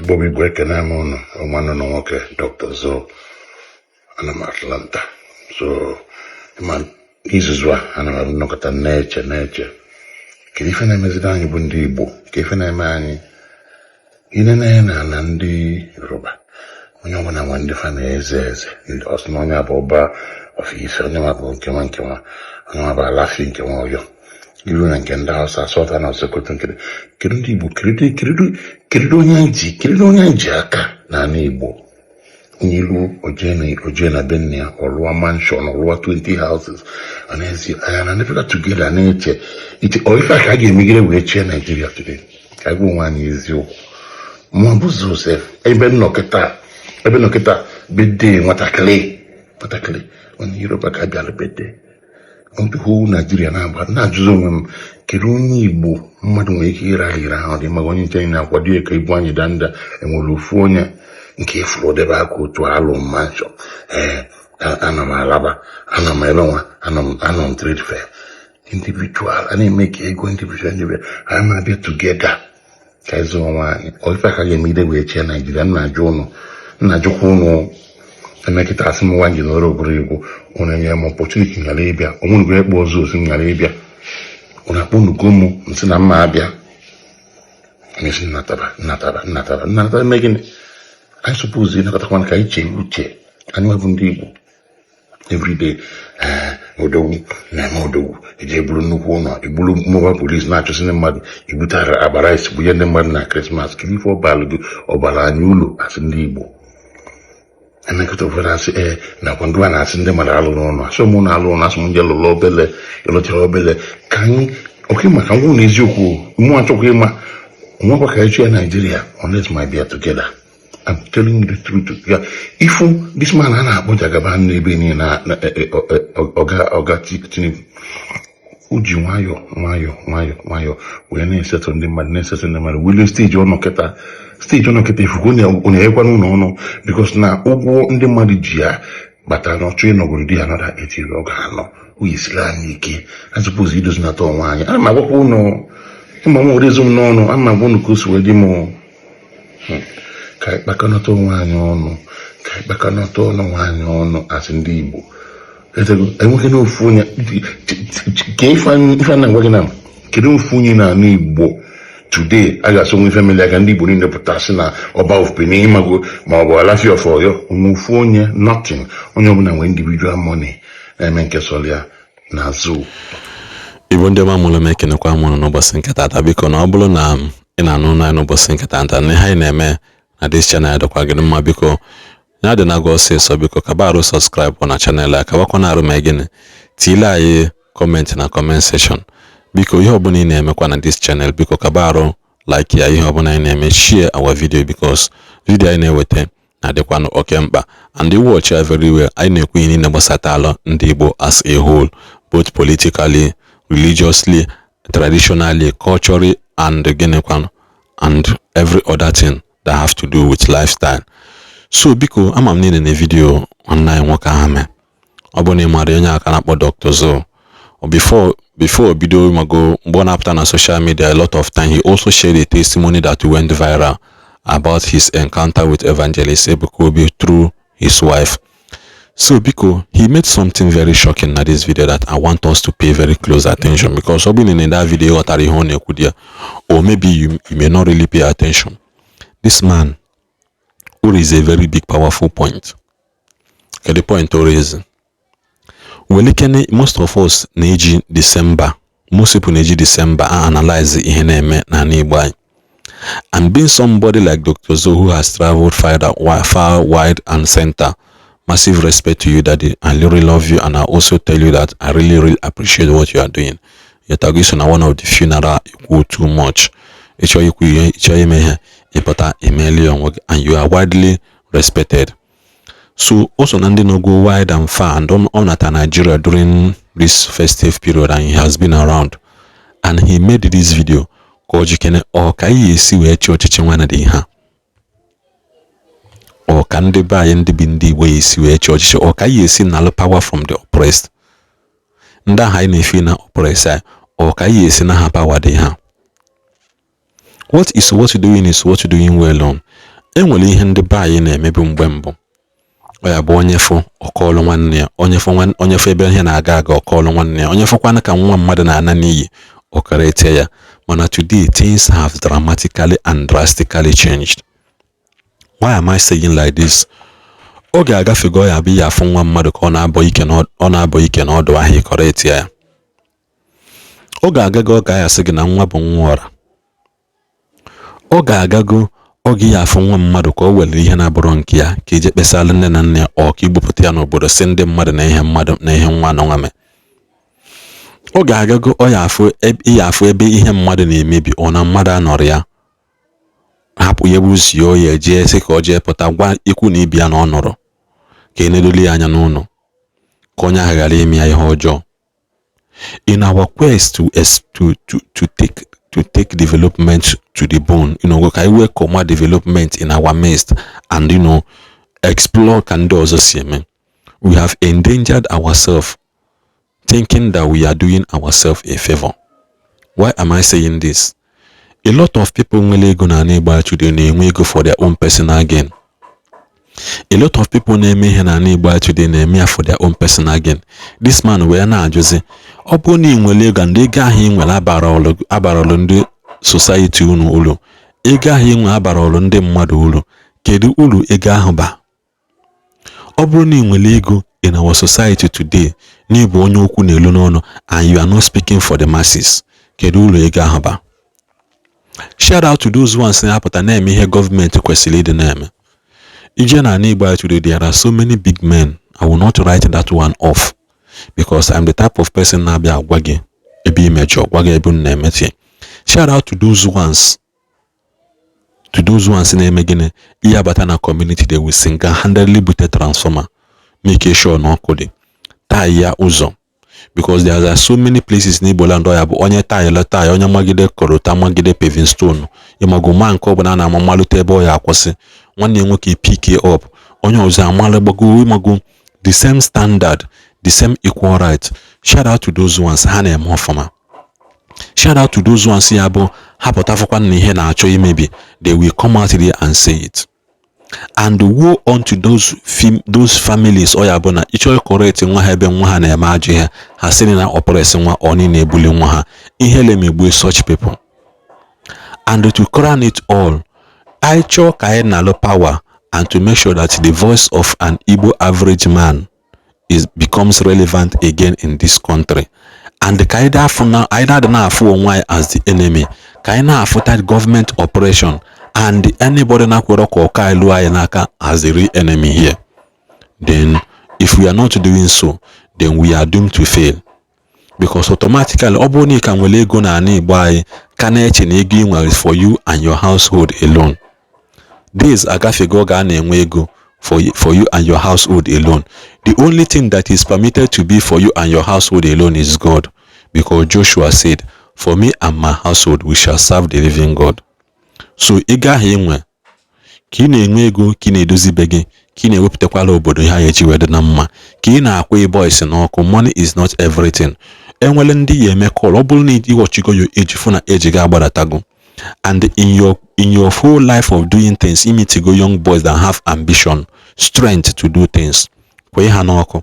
Igbo bụ Igbo, ekene m ụnụ. Nwanne ụnụ nwoke, Dr. Zo. Ana m Atlanta. So ma n'izuzu a, ana m nnọkọta na-eche na-eche kedu ife na-emezide anyị bụ ndị Igbo, ka ife na-eme anyị. Inene na ala ndị Yoruba, onye ọbụla nwe ndị fa na-eze eze. Ọsị na onye abụ ọba ọfịs, onye nwa bụ nkewa nkewa, onye nwa bụ Alaafin nkewa Ọyọ, iru na nke ndị Hausa, Sultan na Sokoto. Nke kedu ndị Igbo? Kedu onye anyị ji? Kedu onye anyị ji aka n'ala Igbo? Onye ilu ojee na be nne ya, ọlụwa mansion, ọlụwa 20 houses. Ọ na-ezi anya na ndị together na-eche iche ọ ife a ka a ga-emegide wee chie Naijiria today. Ka anyị gwa onwe anyị eziokwu. Mụ bụ Joseph, ebe nnọkịta, ebe nnọkịta bede nwatakịrị nwatakịrị onye Yoruba ka bịara bede ndị hụ Naijiria na-agba. Na-ajụzi onwe m, kedu onye Igbo mmadụ nwere ike ịrara ire ahụ dị maka onye nche na-akwado ya ka ibu anyị danda? Enwere ofu onye nke ifuru debe aka otu alụ mansion? Ee, ana m alaba, ana m ebe nwa, anọ m trade fair. Individual a na-eme ka ego individual individual, anyị na-abịa together ka anyị zụọ onwe anyị. Ọ ife aka ga-emegide wee chie Naijiria? Nna ajụ ụnụ, nna ajụkwa ụnụ. Emekịta asị m nwa nji n'ọrụ obodo Igbo, ụnụ enye m opportunity nyara ịbịa. Onwenugo ekpo ọzọ osi m nyara ịbịa. Ụnụ akpọ nugo mụ nsị na mma abịa. Esi nnataba nnataba nnataba nnataba eme gịnị? Anyị suppose ịnakọtakwana ka anyị chee uche anyị nwebụ ndị Igbo. Everyday, ee, odogwu na-eme odogwu, eji eburu nnukwu ụlọ, egburu mobile police na-achụsị ndị mmadụ, ibute akpa rice bunye ndị mmadụ na Christmas. Kedu ife ọbalụ gị ọbara anyị ụlọ asị ndị Igbo? Emekọta ụfọdụ asị, ee, nakwa ndị a na-asị ndị mmadụ alụrụ ụlọ, asị mụ na alụ ụlọ, asị m nje lụrụ obele, ịlụchara obele ka anyị oke maka ngwụ na eziokwu. Mụ achọkwa ịma onwekwa ka echi ya Naijiria unless my be together. I'm telling you the truth. Ya ifu this man a na-akpọ Jagaban n'ebe niile na ọga Tinubu, o ji nwayọọ nwayọọ nwayọọ nwayọọ wee na-esetụ ndị mmadụ, na-esetụ ndị mmadụ, wele stage ọnọ kịta, stage ọnọ kịta. Ifugo ọ na-enyekwa n'ụlọ ọnụ because na ụgwọ ndị mmadụ ji ya bata n'ọchọ ịnọgoro di ya nọda etiri ọ ga-anọ. O yisiri anyị ike. A suppose idozinata onwe anyị. Ana m agwakwa ụnụ ịma m were ezo m n'ọnụ. Ana m agwa ụnụ ka o si wee dị m. Ka anyị kpakọnata onwe anyị ọnụ, ka anyị kpakọnata onwe anyị ọnụ asị ndị Igbo. Etego enweghị na ofu onye ka ife a na-agwa gị na kedu ofu onye na-anụ Igbo today a ga-asị onwe ife mere aka ndị Igbo niile pụta sị na ọba of Benin, ịmago, ma ọ bụ Alaafin of Ọyọ, onwe ofu onye? Nothing. Onye ọbụla nwere individual money na-eme nke sọrọ ya n'azụ. Igbo ndị ọma mụrụ m, ekenekwa mụrụ n'ụbọchị nke tata. Biko, na ọ bụrụ na ị na-anụ anyị n'ụbọchị nke tata na ihe anyị na-eme na this channel dịkwa gị mma, biko ya dị na-agụ ọsịsọ, biko kaba arụ subscribe na channel a, kabakwa na arụ ma gịnị tiile anyị comment na comment section. Biko, ihe ọbụla ị na-emekwa na this channel, biko kaba arụ like ya, ihe ọbụla anyị na-eme, share our video, because video anyị na-eweta na-adịkwanụ oke mkpa. And you watch ya very well, anyị na-ekwu ihe niile gbasata alụ ndị Igbo as a whole, both politically, religiously, traditionally, culturally and gịnịkwanụ and every other thing that have to do with lifestyle. So biko, ama m niile na video nwanne anyị nwoke ahụ mee, ọ bụ na ị mara onye aka na-akpọ Dr. Zo, before bido mago mgbe ọ na-apụta na social media a lot of time, he also shared a testimony that went viral about his encounter with Evangelist Ebuka Obi through his wife. So biko, he made something very shocking na this video that I want us to pay very close attention, because ọ bụrụ na in that video ghọtara ihe ọ na-ekwu there, or maybe you may not really pay attention. This man who is a very big powerful point. Kedu point o raise? Welikene, most of us na-eji December, most people na-eji December analyze ihe na-eme n'ala Igbo anyị. And being somebody like Dr. Zo who has traveled far, far, wide and center, massive respect to you, daddy. I really love you, and I also tell you that I really, really appreciate what you are doing. Yetago so na one of the funeral ikwu too much. Ịchọ ikwu ihe, ịchọ ime ihe, ịpụta emeli onwe gị, and you are widely respected. So also na ndị no go wide and far and on at Nigeria during this festive period, and he has been around and he made this video ka ọ jikene ọ ka anyị esi wee chị ọchịchị nwana dị ha, ọ ka ndị be anyị, ndị bi ndị Igbo esi wee chị ọchịchị, ọ ka anyị esi nalụ power from the oppressed, ndị ahụ anyị na-efi na oppress anyị, ọ ka anyị esi na ha power dị ha. What is what you doing is what you doing well on. Enwere ihe ndị be anyị na-emebu mgbe mbụ. Ọ ya bụ onye fụ, ọkọọlụ nwanne ya. Onye fụ, onye fụ ebe ihe na-aga aga, ọkọọlụ nwanne ya. Onye fụkwanụ ka nwa mmadụ na-ana n'iyi, ọkara ya. Mana today, things have dramatically and drastically changed. Why am I saying like this? Oge agafego ya bụ ya afụ nwa mmadụ ka ọ na-abọ ike, ọ na-abọ ike n'ọdụ ahịa, ịkọrọ etie ya. Oge agago ọ ga-asị gị na nwa bụ nwa ọra. Oge agago oge ya afụ nwa mmadụ ka o were ihe na-abụrụ nke ya, ka ije kpesara nne na nna ya, ọ ka igbupụta ya n'obodo, si ndị mmadụ na ihe mmadụ na ihe nwa nọ nwa mee. Oge agago ọ ya afụ, ya afụ ebe ihe mmadụ na-emebi, ọ na mmadụ anọrọ ya, hapụ ya gbuzie ya, jee sị ka ọ jee pụta gwa ikwu na ibi ya na ọ nọrọ, ka e nedoli ya anya n'ụlọ, ka onye ahụ ghara ime ya ihe ọjọọ. In our quest to take development to the bone, ka anyị wee kọma development in our midst and explore ka ndị ọzọ si eme, we have endangered ourselves, thinking that we are doing ourselves a favor. Why am I saying this? A lot of people nwere ego na Igbo today na-enwe ego for their own personal gain. A lot of people na-eme ihe na Igbo today na-eme ya for their own personal gain. This man wee na-ajụzi, ọ bụrụ na ị nwere ego, and ego ahụ ị nwere abarọlụ ndị society unu uru, ego ahụ ị nwere abarọlụ ndị mmadụ uru, kedu uru ego ahụ ba? Ọ bụrụ na ị nwere ego in our society today, na ịbụ onye okwu na-elu n'ọnụ, and you are not speaking for the masses, kedu uru ego ahụ ba? Shout out to those ones na-apụta na-eme ihe gọọmenti kwesịrị ịdị na-eme. Ije na ala Igbo today, there are so many big men. I will not write that one off because I'm the type of person na-abịa agwa gị ebe imejọ, gwa gị ebe unu na-emetie. Shout out to those ones na-eme gịnị, ihe abata na community, they will single handedly bute transformer, make sure na ọkụ dị, taa ya ụzọ, because there are so many places n'Igbo land ọ ya bụ onye taịlụ taa, onye magide korota, magide paving stone, ịmago ma nke ọbụla a na-ama mmalite ebe ọ ya akwụsị, nwanne ya nwoke pick up, onye ọzọ amalụ gbago, ịmago, the same standard, the same equal right. Shout out to those ones ha na-eme ọfụma. Shout out to those ones ya bụ ha pụtafụkwa na ihe na-achọ imebi, they will come out there and say it. And woe unto those families ọ ya bụ na ịchọ correct nwa ha ebe nwa ha na-eme ajọ ihe, ha sị na oppress nwa, ọ niile ebuli nwa ha ihe lemegbu such people. And to crown it all, anyị chọọ ka anyị nalụ power and to make sure that the voice of an Igbo average man is becomes relevant again in this country, and ka anyị afụ na anyị na-adị na-afụ onwe anyị as the enemy, ka anyị na-afụta government operation and anybody na-akwere ka ọka elu anyị n'aka as the real enemy here, then if we are not doing so, then we are doomed to fail, because automatically, ọ bụrụ na ị ka nwere ego n'ala Igbo anyị, ka na-eche na ego ị nwere is for you and your household alone, days agafego oge a na-enwe ego for you and your household alone. The only thing that is permitted to be for you and your household alone is God, because Joshua said, "For me and my household, we shall serve the living God." So ego ahụ ị nwe, ka ị na-enwe ego, ka ị na-edozi be gị, ka ị na-ewepụtakwala obodo ihe anyị eji wee dị na mma, ka ị na-akwa boys n'ọkụ. Money is not everything. Enwere ndị ya eme call, ọ bụrụ na ịghọchigo your age, fụ na age gị agbadatago, and in your whole life of doing things, imitigo young boys that have ambition, strength to do things, kwee ha n'ọkụ,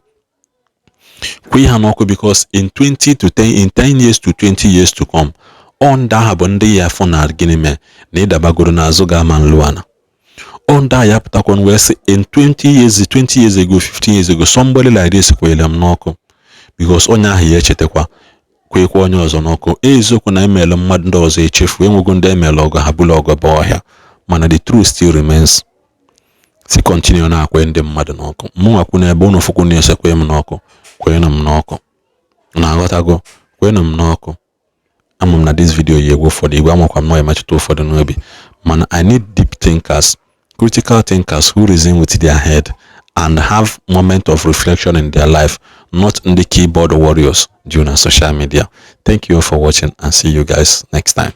kwee ha n'ọkụ, because in 20 to 10, in 10 years to 20 years to come, ọ ndị ahụ bụ ndị ya afụ na gịnị mee na ịdabagoro n'azụ ga-ama nlụ ana. Ọ ndị ahụ ya pụtakwa wee sị, in 20 years, 20 years ago, 15 years ago, somebody like this kwere m n'ọkụ, because onye ahụ ya echetakwa kwekwa onye ọzọ n'ọkụ. Eziokwu na emeela mmadụ ndị ọzọ echefu, enwego ndị emeela ọgụ ha bụla ọgụ bụ ọhịa, mana the truth still remains. Si continue na-akwe ndị mmadụ n'ọkụ. Mụ nwakwu n'ebe unu fụkwu na-esekwe m n'ọkụ, kwenụ m n'ọkụ, na-aghọtago, kwenụ m n'ọkụ. Ama m na this video yi egwu ụfọdụ igwe, amakwa m na ọ emetụta ụfọdụ n'obi, mana I need deep thinkers, critical thinkers who reason with their head and have moment of reflection in their life, not the keyboard warriors during social media. Thank you all for watching and see you guys next time.